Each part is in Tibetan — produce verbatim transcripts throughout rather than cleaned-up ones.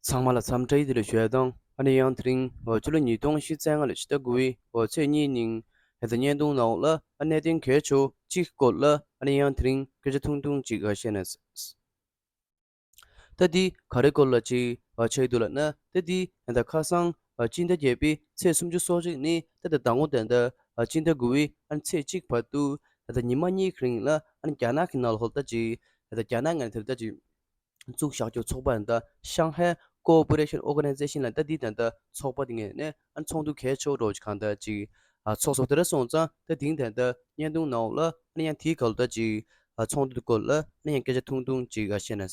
ཚང་མ་ལ་འཚམས་འདྲི་ཡི་དེ་ལ་ཞུ་ཡ་དང་། ཨ་ནི་ཡང་དེ་རིང་ཕྱི་ལོ་ཉིས་སྟོང་ཉི་ཤུ་རྩ་ལྔ་ལོའི་ཕྱི་ཟླ་དགུ་པའི་ཚེས་གཉིས་ཉིན་ཧེ་ད་བརྙན་ཐུང་ནང་ལ་ཨ་གནད་དོན་གལ་ཆེ་བ་གཅིག་སྐོར་ལ་ཨ་ནི་ཡང་དེ་རིང་སྐད་ཆ་ཐུང་ཐུང་ཅིག་བཤད་ན། ད་འདི་ག་རེ་སྐོར་ལ་ཅིག་ཆགས་ཀྱི་འདུག་ལབ་ན། ད་འདི་ད་ཁ་སང་སྤྱི་ཟླ་བརྒྱད་པའི་ཚེས་སུམ་ཅུ་སོ་གཅིག་ནས་ད་ད་ཟླ་ངོ་ད་ད་སྤྱི་ཟླ་དགུ་པའི་ཨ་ནི་ཚེས་གཅིག་བར་དུ་ད་ཉི་མ་གཉིས་ཀྱི་རིང་ལ་ཨ་ནི་རྒྱ་ནག་གི་ནང་ལ་ཧོལ་ད་ཅིག་ད་རྒྱ་ནག་ངོས་ནས་དེར་ད་ཅིག་བཙུགས་བཞག་རྒྱུ་ཚོགས་པ་ད་ཤང་ཧའེ་ཀོ་ཨོ་པ་རེ་ཤན་ཨོ་ག་ནའི་ཛེ་ཤན་ལབ་ད་འདི་ད་ད་ཚོགས་པ་དེ་ངོས་ནས་ཨ་ནི་ཚོགས་འདུ་གལ་ཆེ་བོ་འདྲ་བོ་ཅིག་གང་ད་ཅིག་ཨ་ཚོགས་སོང་། དེ་འདྲ་སོང་ཙང་ད་དེང་ད་ད་བརྙན་ཐུང་ནང་ལ་ཨ་ནི་ཡང་དེའི་སྐོར་ལ་ད་ཅིག་ཨ་ཚོགས་འདུ་དེ་སྐོར་ལ་ཨ་ནི་ཡང་སྐད་ཆ་ཐུང་ཐུང་ཅིག་ཨ་བཤད་ན།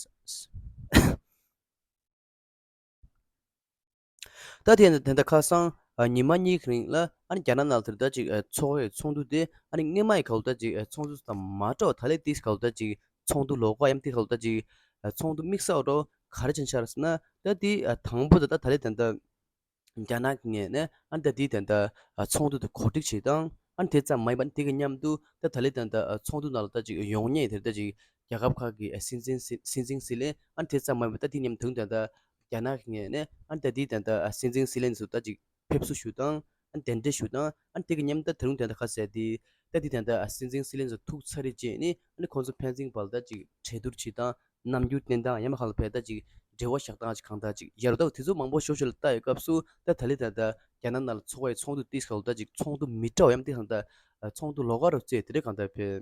ད་དེ་ནི་དེ་འདྲ་ཁ་སང་ཨ་ཉི་མ་གཉིས་ཀྱི་རིང་ལ་ཨ་ནི་རྒྱ་ནག་ནང་དེར་ད་ཅིག་ཨ་ཚོགས་པའི་ཚོགས་འདུ་དེ་ཨ་ནི་སྔོན་མ་ཡི་སྐབས་ལ་ད་ཅིག་ཨ་ཚོགས་འདུ་དང་མ་འདྲ་བ་ད་ལན་དེའི་སྐབས་ལ་ད་ཅིག་ཚོགས་འདུ་ལོགས་ཀ་ཡང་དེའི་སྐབས་ལ་ད་ཅིག་ཨ་ཚོགས་འདུ་དམིགས་བསལ་འདྲ་བོ་ག་རེ་ཕྱིན་ཆར་ཟེར་ན། ད་དེ་ཨ་དང་པོ་ད་ད་ད་ལན་ད་ད་རྒྱ་ནག་གི་ངོས་ནས་ཨ་ནི་ད་དེའི་ད་ད་ཨ་ཚོགས་འདུ་དེ་གོ་སྒྲིག་བྱེད་སྟངས། ཨ་ནི་དེ་ཙམ་མ་ཡིན་པ་ཨ་ནི་དེ་གི་མཉམ་དུ་ད་ད་ལན་ད་ད་ཨ་ཚོགས་འདུ་ནང་ལ་ད་ཅིག་ཡོང་མཁན་དེར་ད་ཅིག་རྒྱལ་ཁབ་ཁག་གི་ཨ་སྲིད་འཛིན་སྲིད་སྲིད་འཛིན་སྲིད་བློན། ཨ་ནི་དེ་ཙམ་མ་ཡིན་པ་ད་དེ་མཉམ་དུ་ད་ད་རྒྱ་ནག་གི་ངོས་ནས་ཨ་ནི་ད་དེའི་ད་ད་ཨ་སྲིད་འཛིན་སྲིད་བློན་ཚོ་ད་ཅིག་ཕེབས་བསུ་ཞུ་སྟངས། ཨ་ནི་གདན་འདྲེན་ཞུ་སྟངས། ཨ་ནི་དེ་གི་མཉམ་དུ་ད་དེ་རིང་ད་ད་ག་ཟེར་དེ་ད་དེ་ད་ད་ཨ་སྲིད་འཛིན་སྲིད་བློན་ཚོ་ཐུག་ཚར་རེ་རྗེས་ནི་ཨ་ནི་ཁོང་ཚོ་ཕན་ཚུན་བར་ད་ཅིག་གྲོས་བསྡུར་བྱེད་སྟངས། རྣམ་འགྱུར་བསྟན་སྟངས། ཡང་མ་གང་ལ་བས་ད་ཅིག་འབྲེལ་བ་བཞག་སྟངས་ཅིག་གང་ལྟར་ཅིག་ཡར་ད་དེ་ཚོ་མང་པོ་ཞོ་ཞོ་ལ་ལྟ་ཡི་སྐབས་སུ་ད་ད་ལི་ད་ད་རྒྱ་ནག་ནང་ལ་ཚོགས་པའི་ཚོགས་འདུ་ཏིས་གང་ལ་ད་ཅིག་ཚོགས་འདུ་མི་འདྲ་བ་ཡང་ཏིས་གང་ད་ཚོགས་འདུ་ལོགས་ཀ་རུ་བཙལ་དེ་རེད་གང་ལྟར་བས་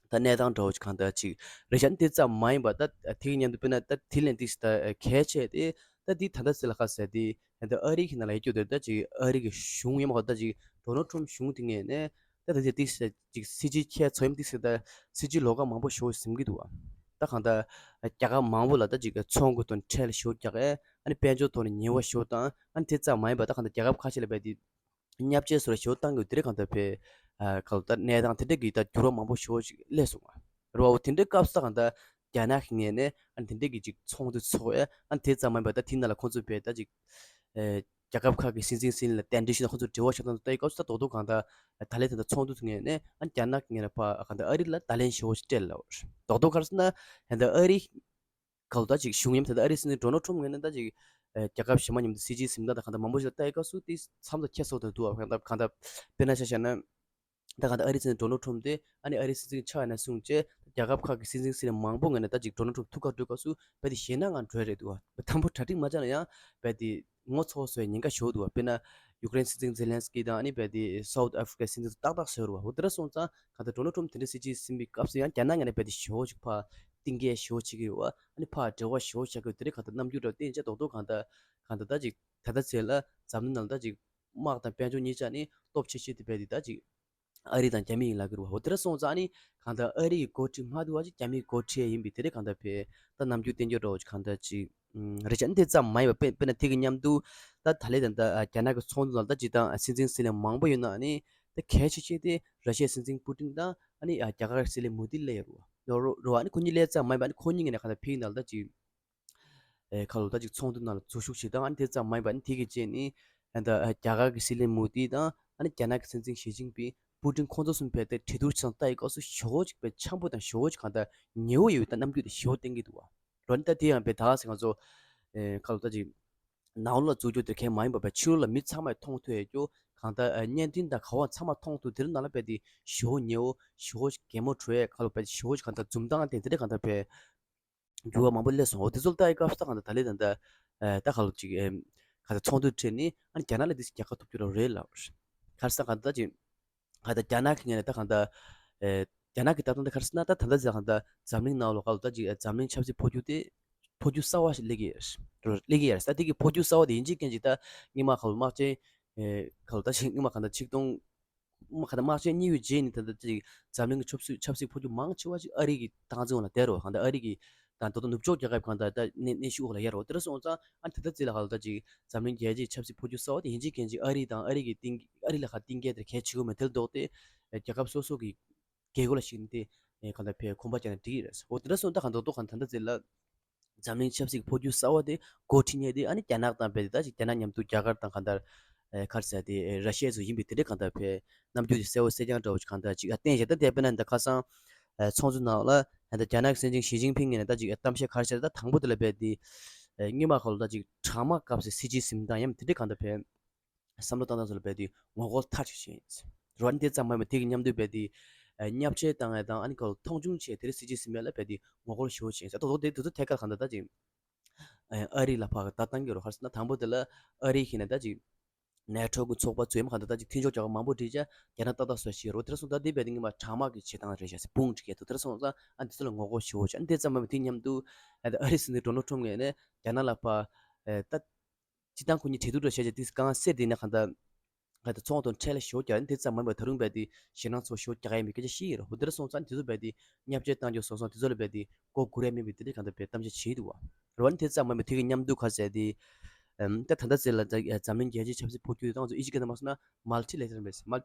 ད་གནས་སྟངས་འདྲ་བོ་ཅིག་གང་ལྟར་ཅིག་རེད་ཤག་དེ་ཙམ་མ་ཡིན་པ་ད་དེ་གི་མཉམ་དུ་དཔེར་ན་ད་དེ་ལན་ཏིས་ད་གལ་ཆེ་དེ་ད་དེ་ད་ད་ཟེར་ལ་ཁ་ཟེར་དེ་ད་ཨ་རི་གི་ནང་ལ་ཡོད་རྒྱུ་དེ་ད་ཅིག་ཨ་རི་གི་གཞུང་ཡང་མ་གང་ད་ཅིག་ཌོ་ནལ་ཊམ་གཞུང་དེ་ངོས་ནས། ད་ད་ཅིག་ཏིག་ཙམ་ཅིག་སྲིད་ཇུས་ཁྱད་མཚོན་ཏིག་ཙམ་ད་སྲིད་ཇུས་ལོགས་ཀ་མང་པོ་ཞིག་ཟིན་གྱི་འདུག་བ། ད་གང་ལྟར་རྒྱལ་ཁབ་མང་པོ་ལ་ད་ཅིག་ཚོང་གི་དོན་ཁྲལ་ཞིག་རྒྱག་ཨེ། ཨ་ནི་དཔལ་འབྱོར་ཐོག་ནས་ཉེས་པ་ཞིག་བཏང་། ཨ་ནི་དེ་ཙམ་མ་ཡིན་པ་ད་གང་ལྟར་རྒྱལ་ཁབ་ཁ་ཤས་ལ་བས་ཏེ་བརྙས་བཅོས་སོགས་ཞིག་བཏང་གི་འདུག་དེ་རིང་གང་ལྟར་བས་གང་ལྟར་གནས་སྟངས་དེ་འདྲ་གི་ད་འགྱུར་བ་མང་པོ་ཞིག་སླེབས་སོང་བ། རེད་བ། འོ་དེ་འདྲའི་སྐབས་སུ་ད་གང་ལྟར་རྒྱ་ནག་གི་ངོས་ནས་ཨ་ནི་དེ་འདྲ་གི་ཅིག་ཚོགས་འདུ་ཚོགས་ཨེ། ཨ་ནི་དེ་ཙམ་མ་ཡིན་པ་ད་དེ་ནང་ལ་ཁོང་ཚོ་བས་ད་ཅིག་རྒྱལ་ཁབ་ཁག་གི་སྲིད་འཛིན་སྲིད་བློན་ལ་རྟེན་འབྲེལ་ཞུས་ན་ཁོང་ཚོ་འབྲེལ་བ་བྱེད་སྟངས་ལྟ་ཡི་སྐབས་སུ་ད་རྡོག་རྡོག་གང་ལྟར་ད་ལན་དེ་འདྲ་ཚོགས་འདུ་ཐུག་ངེས་ནས་ཨ་ནི་རྒྱ་ནག་གི་ངོས་ནས་ཕ་གང་ལྟར་ཨ་རི་ལ་ད་ལན་ཞེ་པོ་ཞིག་སྤྲད་ལ། རྡོག་རྡོག་ག་རེ་ཟེར་ན་ད་ལྟ་ཨ་རི་གང་ལྟར་ཅིག་གཞུང་ཡང་ད་ལྟ་ཨ་རི་སྲིད་འཛིན་ཌོ་ནལ་ཊམ་ངོས་ནས་ད་ཅིག་རྒྱལ་ཁབ་གཞན་མ་མཉམ་དུ་སྲིད་ཇུས་འཛིན་སྟངས་དང་གང་ལྟར་མང་པོ་ཞིག་ལ་ལྟ་ཡི་སྐབས་སུ་དེ་མཚམས་དང་ཁྱད་སོགས་དང་འདུག་བ། གང་ལྟར་གང་ལྟར་དཔེར་ན་ཆ་བཞག་ན། ད་གང་ལྟར་ཨ་རིའི་སྲིད་འཛིན་ཌོ་ནལ་ཊམ་དེ་ཨ་ནི་ཨ་རིའི་སྲིད་འཛིན་ཆགས་ཡིན་ན་བཟུང་བྱས་རྒྱལ་ཁབ་ཁག་གི་སྲིད་འཛིན་སྲིད་བློན་མང་པོ་ངོས་ནས་ད་ཅིག་ཌོ་ནལ་ཊམ་ཐུག་ག་འགྲོ་སྐབས་སུ་རྦད་དེ་ཞེད་སྣང་ངང་འགྲོ་ཡི་རེད་འདུག་བ། དང་པོ་གྲ་སྒྲིག་མ་བྱས་ན་ཡང་རྦད་དེ་ངོ་ཚ་བོ་བཟོ་ཡ་ཉེན་ཁ་ཞེ་པོ་འདུག་བ། དཔེར་ན་ཡུཀ་རེན་སྲིད་འཛིན་ཛེ་ལན་སི་ཀི་དང་ཨ་ནི་རྦད་དེ་སའུ་ཐི་ཨ་ཧྥི་རི་ཀའི་སྲིད་འཛིན་ཏག་ཏག་བཟོས་རེད་བ། འོ་དེ་འདྲ་སོང་ཙང་གང་ལྟར་ཌོ་ནལ་ཊམ་དེ་འདྲ་སྲིད་ཇུས་ཟིན་པའི་སྐབས་སུ་ཡང་རྒྱ་ནག་ངོས་ནས་རྦད་དེ་ཞེ་པོ་ཅིག་ཕར་གཏིང་སྐྱེལ་ཞེ་པོ་བྱེད་ཀྱི་ཡོད་བ། ཨ་ནི་ཕར་འབྲེལ་བ་ཞེ་པོ་བྱེད་ཀྱི་ཡོད། དེ་རིང་གང་ལྟར་རྣམ་འགྱུར་འདྲ་བསྟན་བྱས་རྡོག་རྡོག་གང་ལྟར་གང་ལྟར་ད་ཅིག་ད་ལྟ་ཚེ་ལ་འཛམ་གླིང་ནང་ལ་ད་ཅིག་དམག་དང་དཔལ་འབྱོར་གཉིས་ཆ་ནི་སྟོབས་ཆེ་ཤོས་དེ་རྦད་དེ་ད་ཅིག་ཨ་རི་དང་རྒྱ་མི་ཡིན་ལབ་ཀྱི་རེད་བ། འོ་དེ་འདྲ་སོང་ཙང་ནི་གང་ལྟར་ཨ་རི་ཡི་འགོ་ཁྲིད་མ་བསྡུ་བ་ཅིག་རྒྱ་མིའི་འགོ་ཁྲིད་ཡིན་པས་དེ་རིང་གང་ལྟར་བས་ད་རྣམ་འགྱུར་བསྟན་རྒྱུ་འདྲ་བོ་ཅིག་གང་ལྟར་ཅིག་རེད་ཤག་དེ་ཙམ་མ་ཡིན་པ་དཔེ་དཔེར་ན་དེ་གི་མཉམ་དུ་ད་ད་ལན་ད་ལྟ་རྒྱ་ནག་གི་ཚོགས་འདུ་ནང་ད་ཅིག་དང་སྲིད་འཛིན་སྲིད་བློན་མང་པོ་ཡོད་ན་ནི་ད་གལ་ཆེ་ཤོས་དེ་ར་ཤི་ཡའི་སྲིད་འཛིན་པུ་ཏིན་དང་ཨ་ནི་རྒྱ་གར་སྲིད་བློན་མོ་དི་སླེབས་ཡོད་རེད་བ། རེད་བ། ཨ་ནི་ཁོ་གཉིས་སླེབས་ཙམ་མ་ཡིན་པ་ཨ་ནི་ཁོ་གཉིས་ངོས་ནས་གང་ལྟར་ཕིའི་ནང་ལ་ད་ཅིག་ཨེ་ཁ་ལོ་ད་ཅིག་ཚོགས་འདུ་ནང་ལ་འཛུལ་ཞུགས་བྱེད་སྟངས། ཨ་ནི་དེ་ཙམ་མ་ཡིན་པ་ཨ་ནི་དེ་གི་རྗེས་ནི་ཨ་ད་རྒྱ་གར་གྱི་སྲིད་བློན་མོ་དི་དང་ཨ་ནི་རྒྱ་ནག་གི་སྲིད་འཛིན་ཞི་ཅིན་ཕིང་པུ་ཏིན་ཁོང་ཚོ་གསུམ་བས་ཏེ་གྲོས་བསྡུར་བྱེད་སྟངས་ལྟ་ཡི་སྐབས་སུ་ཞེ་པོ་ཅིག་བས་འཆམ་པོ་དང་ཞེ་པོ་ཅིག་གང་ལྟར་ཉེ་བོ་ཡོད་ད་རྣམ་འགྱུར་དེ་ཞེ་པོ་བསྟན་གྱི་འདུག་བ། རོ་ནི་ད་དེ་ཡང་བས་ད་ཟེར་ང་ཚོ་ཨེ་ཁ་ལོ་ད་ཅིག་ནང་ལོགས་ལ་འཛུལ་རྒྱུ་དེ་གལ་མ་ཡིན་པ་བས་ཕྱི་ལོགས་ལ་མི་ཚང་མས་མཐོང་ཐུབ་ཡ་རྒྱུ་གང་ལྟར་ཨེ་བརྙན་འཕྲིན་དང་ག་བ་ཚང་མ་མཐོང་ཐུབ་དེ་རིང་ནང་ལ་བས་དེ་ཞེ་པོ་ཉེ་བོ་ཞེ་པོ་ཅིག་གད་མོ་བྲོ་ཡ་ཁ་ལོ་བས་ཞེ་པོ་ཅིག་གང་ལྟར་འཛུམ་མདངས་ལྡན་དེ་འདྲ་གང་ལྟར་བས། འགྱུར་བ་མང་པོ་སླེབས་སོང་། འོ་དེ་ཚོ་ལ་ལྟ་ཡི་སྐབས་སུ་ད་གང་ལྟར་ད་ལན་ད་ལྟ་ཨེ་ད་ག་ལ་ཅིག་ཨེ་ག་ད་ཚོགས་འདུ་ཁྲོད་ནས་ཨ་ནི་རྒྱ་ནག་ལ་དེ་རྒྱལ་ཁ་ཐོབ་རྒྱུ་རེད་ལབ། ག་རེ་ཟེར་ན་གང་ལྟར་ཅིག་ག་ད་རྒྱ་ནག་གི་ངོས་ནས་ད་གང་ལྟར་ཨེ་རྒྱ་ནག་གི་ལྟ་སྟངས་ད་ག་རེ་ཟེར་ན་ད་ད་ལྟ་ཟེར་གང་ལྟར་འཛམ་གླིང་ནང་ལོགས་ག་ལ་ད་ཅིག་ཨེ་འཛམ་གླིང་ཆབ་སྲིད་འཕོ་འགྱུར་དེ་འཕོ་འགྱུར་གསར་བ་ཞིག་སླེབས་ཀྱི་ཡོད་སླེབས་ཀྱི་ཡོད་རེད། ད་དེ་གི་འཕོ་འགྱུར་གསར་བ་དེ་ཡིན་གཅིག་མིན་གཅིག་ད་སྔོན་མ་ག་ལ་དམག་ཆེན་ཨེ་ག་ལ་ད་ཅིག་སྔོན་མ་གང་ལྟར་ཆིག་སྟོང་མ་ག་ད་དམག་ཆེན་གཉིས་པའི་རྗེས་ནས་ད་ལྟ་ཅིག་འཛམ་གླིང་གི་ཆབ་སྲིད་ཆབ་སྲིད་འཕོ་འགྱུར་མང་ཆེ་བ་ཅིག་ཨ་རི་གི་སྟངས་འཛིན་འོག་ལ་བསྡད་རོགས། གང་ལྟར་ཨ་རི་གི་དང་ད་ལྟ་ནུབ་ཕྱོགས་རྒྱལ་ཁབ་གང་ལྟར་ད་གནས་གནས་ཤུགས་འོག་ལ་ཡར་རོགས། དེ་འདྲ་སོང་ཙང་ཨ་ད་ལྟ་ཅིག་ལ་ག་ལ་ད་ཅིག་འཛམ་གླིང་རྒྱལ་སྤྱིའི་ཆབ་སྲིད་འཕོ་འགྱུར་གསར་བ་དེ་ཡིན་གཅིག་མིན་གཅིག་ཨ་རི་དང་ཨ་རི་གི་སྟེང་ཨ་རི་ལ་ཁ་གཏིང་སྐྱེལ་དེ་གལ་ཆེ་གི་མེད། དེ་ལ་ལྡོག་སྟེ་རྒྱལ་ཁབ་སོ་སོ་གི་རྒྱལ་སྒོ་ལ་ཞུགས་ནས་དེ་གང་ལྟར་བས་གོམ་པ་རྒྱག་ན་འགྲིག་གི་རེད། འོ་དེ་འདྲ་སོང་ད་གང་ལྟར་ལྡོག་གང་ད་ལྟ་ཅིག་ལ། འཛམ་གླིང་ཆབ་སྲིད་འཕོ་འགྱུར་གསར་བ་དེ་འགོ་ཁྲིད་མཁན་དེ་ཨ་ནི་རྒྱ་ནག་དང་རྦད་དེ་ད་ཅིག་རྒྱ་ནག་མཉམ་དུ་རྒྱ་གར་དང་གང་ལྟར་ཨེ་ག་རེ་ཟེར་དེ་ཨེ་ར་ཤི་ཡ་ཚོ་ཡིན་པས་དེ་འདྲ་གང་ལྟར་བས་རྣམ་འགྱུར་དེ་གསལ་བོ་གསལ་རྐྱང་འདྲ་བོ་ཅིག་གང་ལྟར་ཅིག་ཨ་བསྟན་བཞག་ད་དེ་དཔེར་ན་འདི་ཁ་སང་ཨེ་ཚོགས་འདུ་ནང་ལ་ཨེ་ད་རྒྱ་ནག་གི་སྲིད་འཛིན་ཞི་ཅིན་ཕིང་ངོས་ནས་ད་ཅིག་ཨེ་གཏམ་བཤད་ག་རེ་བྱས་ད་དང་པོ་དེ་ལ་རྦད་དེ་ སྔོན་མ་ཁོ་ལ་ད་ཅིག་གྲང་དམག་སྐབས་སུ་སྲིད་ཇུས་ཟིན་སྟངས་ཡང་དེ་འདྲའི་གང་ལྟར་བས་བསམ་བློ་བཏང་སྟངས་སུ་ལ་བས་དེ་ངོ་རྒོལ་མཐའ་གཅིག་བྱས་ཡིན། རོ་ཨ་ནི་དེ་ཙམ་མ་ཡིན་པར་དེ་གི་མཉམ་དུ་བས་དེ་བརྙས་བཅོས་བཏང་ཡ་དང་ཨ་ནི་ཁོ་ལ་མཐོང་ཆུང་བྱས་དེ་རིང་སྲིད་ཇུས་ཟིན་པ་ལ་བས་དེ་ངོ་རྒོལ་ཞེ་པོ་བྱས་ཡིན། ད་དོ་དེ་དེ་ཚོ་ཐད་ཀར་གང་ལྟར་ད་ཅིག་ཨ་རི་ལ་ཕར་ད་བཏང་གི་རོ། ཧར་སི་ན་དང་པོ་དེ་ལ་ཨ་རི་ཁྱེད་ནས་ད་ཅིག་ནེ་ཊོ་གི་ཚོགས་པ་ཚོས་མ་གང་ལྟར་ད་ཅིག་མཐུན་ཕྱོགས་རྒྱལ་ཁབ་མང་པོ་བསྒྲིགས་བྱས་རྒྱ་ནག་ཏག་ཏག་བཟོ་བཞིན་རོ། དེར་སོང་ད་དེ་བས་དེ་ངས་མ་གྲང་དམག་གི་བྱེད་སྟངས་རེད་བྱས་སེ་དཔུང་སྒྲིག་གི་འདུག་དེར་སོང་ཙང་ཨ་འདི་ཚོ་ལ་ངོ་རྒོལ་ཞུ་བ་བྱས། ཨ་འདི་ཙམ་མ་མི་དེ་མཉམ་དུ་ཨ་ཨ་རི་སྲིད་འཛིན་ཌོ་ནལ་ཊམ་ངོས་ནས་རྒྱ་ནག་ལ་ཕར་ཨ་ད་སྤྱི་བཏང་ཁོ་གཉིས་གྲོས་བསྡུར་འགྲོ་བྱས་བྱས་དེ་དཀའ་ངལ་སེལ་དེ་ནས་གང་ལྟར་གང་ལྟར་ཚོང་དང་ཁྲལ་ཞོ་རྒྱག་ཡིན། དེ་ཙམ་མ་མི་ད་རུང་བས་དེ་ཞེད་སྣང་ཚོ་ཞོ་རྒྱག་ཡ་མི་སྐད་ཆ་ཤི་ཡིན་རོ། དེར་སོང་ཙང་དེ་ཚོ་བས་དེ་བརྙས་བཅོས་བཏང་རྒྱུ་སོང་སོང་དེ་ཚོ་ལ་བས་དེ་མགོ་སྒུར་ཡ་མེད་པའི་དེ་འདྲའི་གང་ལྟར་བས་གཏམ་བཤད་བྱེད་འདུག་བ། རོ་ཨ་ནི་དེ་ཙམ་མ་མི་དེ་གི་མཉམ་དུ་ཁ་ཟས་དེ་ཨམ་ད་ད་ལྟ་ཚེ་ལ་ད་འཛམ་གླིང་རྒྱལ་སྤྱིའི་ཆབ་སྲིད་འཕོ་འགྱུར་དང་ཚོ་ཨི་ཇི་སྐད་ནང་མ་སོང་ན་མལ་ཊི་ལེ་ཊི་རལ་མེད་མལ་